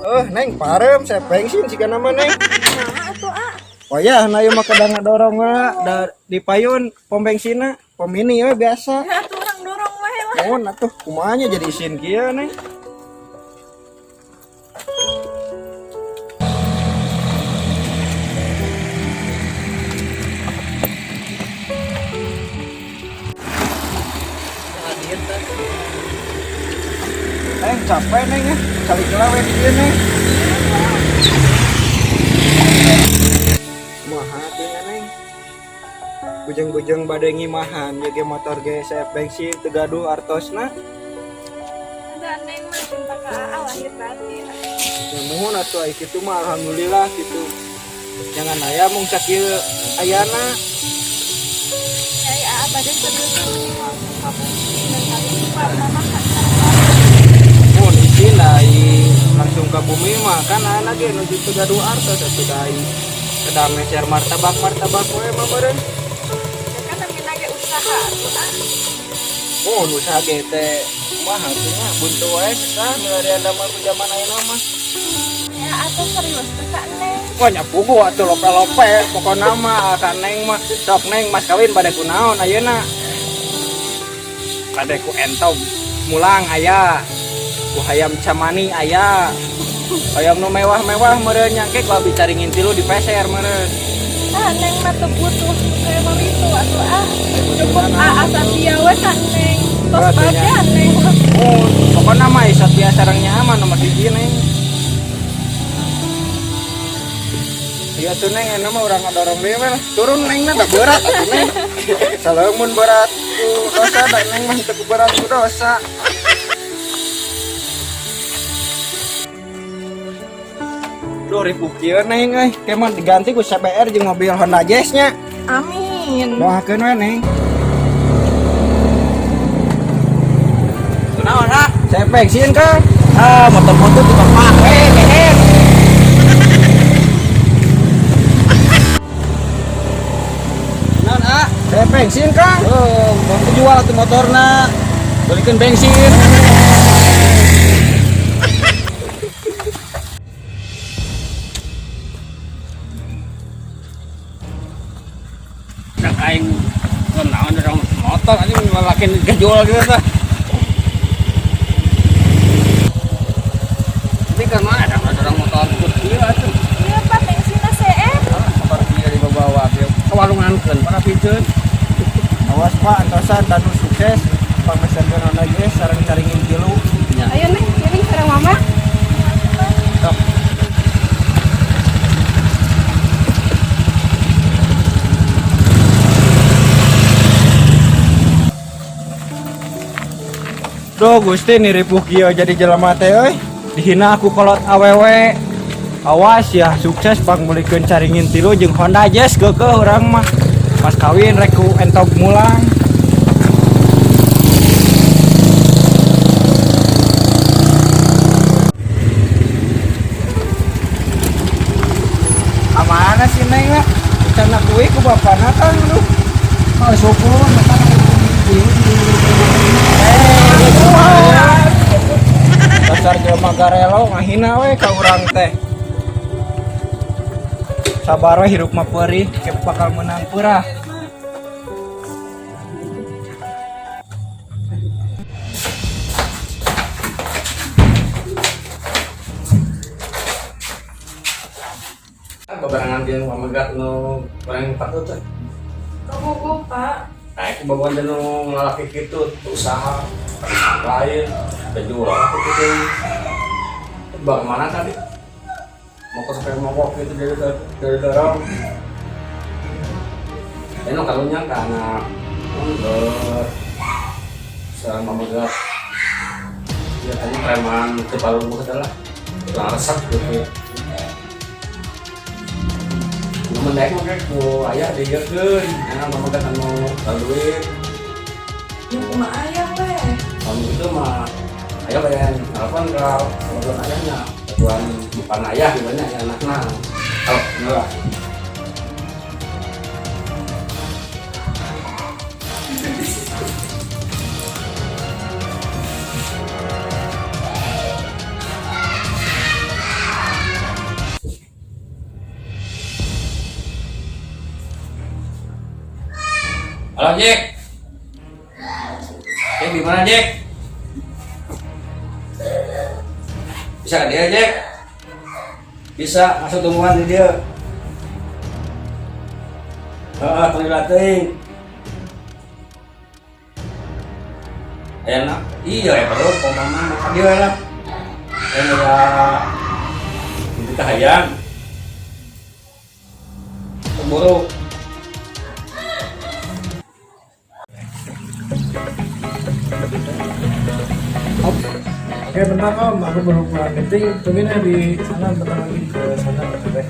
Eh, Neng, parem saya bensin sih nama Neng. Nah, atuh ah. Oh ya, nah ieu mah kadang ngadorong we da di payun pom bensinna, pom mini we biasa. Ya atuh urang dorong wae lah. Mohon atuh kumanya jadi isin kieu, Neng. Neng, capek Neng ya. Calik heula we di dieu, Neng. Kumaha teh Neng? Bujeng-bujeng bade ngimahan ye ge motor ge CF bensin teu gaduh artosna. Da Neng mah cinta ka Aa lahir batin. Ya muhun atuh ai kitu mah alhamdulillah kitu. Jangan aya mung sakieu ayana. Ya ai Aa bade serius mending langsung ka bumi dan kali lupa mama kan. Mun izin ai langsung ke bumi mah kan ayeuna ge nuju teu gaduh artos atuh da ai kedah meser martabak-martabak we mah meureun. Ya kan namina ge usaha atuh ah. Mun usaha ge teh kumaha atuh nya buntu wae susah milarian damel ku zaman ayeuna mah. Ya atuh serius teh ka Neng. Wah nya puguh atuh lope-lope pokona mah ka Neng mah sok Neng mas kawin bade kunaon ayeuna. Bade ku entog mulang aya, ku hayam camani aya. Hayam nu mewah-mewah meureun nya engke ku abi caringin tilu dipeser meureun. Ah, Neng mah teu butuh nu kaya itu atuh ah. Cukup Aa satia we ka Neng. Tos Atuh nya. bagja Neng mah. Oh, pokona mah satya sareng nyaman nomor hiji Neng. Iya tuh Neng, enak mah urang ngadorong deui we lah. Turun Neng na da berat atuh Neng. Saleumun berat ku dosa da Neng mah teu berat ku dosa. Duh ripuh kieu Neng euy. Ke mah diganti ku CBR jeung mobil Honda Jazz nya. Amin. Doakeun we Neng. Kunaon ah? Saya bensin kan? Ah, motor motor tukang pake, keher. Kunaon ah? Saya bensin Kang. Oh, mau jual atuh motorna. Belikan bensin. Cak aing kunaon dorong motor anjing lalakin gejual gitu tah. Ini kan mana ada dorong motor kieu atuh. Iya Pak, bensinna CF. Ah, motor kieu dibawa kieu kawalungankeun para piceun. Awas Pak, antosan danu sukses. Pameserkeun Honda Jazz sareng caringin tilu. Nya. Ayo Neng, kiring sareng Mama. Sok. Duh Gusti niripuh kieu jadi jelema teh euy. Dihina aku kolot awewe. Awas ya sukses pangmeulikeun caringin tilu jeung Honda Jazz keukeuh urang mah. Pas kawin rek ku entog mulang. Amana sih Neng lah? Cana kuwi ku bapana kan lu. Oh, syukur mata Dasar jelema garelo ngahina we ka urang teh. Sabar we hirup mah peurih, ke bakal menang peurah. Barengan jeung pamegat nu goreng patut teh. Kabogoh, Pak. Nah, aku bawa aja nu ngalaki kitu usaha lain jual aku gitu. Bang mana tadi? Mau ke sampai mogok gitu dari dorong. Ini kalunya karena untuk selama megat ya tadi preman ke Palu adalah kurang resep gitu. Mendek mah ku ayah dieukeun, karena mama kan anu duit. Ya kumaha ayah weh. Kalau gitu mah ayah pengen telepon ke kebetulan ayahnya, kebetulan bukan ayah gimana ya anaknya. Oh, enggak. Halo Jack. Jack di mana Jack? Bisa ke dia Jack? Bisa masuk tungguan di dia. Heeh, tunggu latih. Enak. Iya ya perlu pemama makan dia lah. Enak ya. Kita hayang. Keburu. Oke, bentar Om, aku baru pulang meeting. Tungguin ya di sana, bentar lagi ke sana. Oke.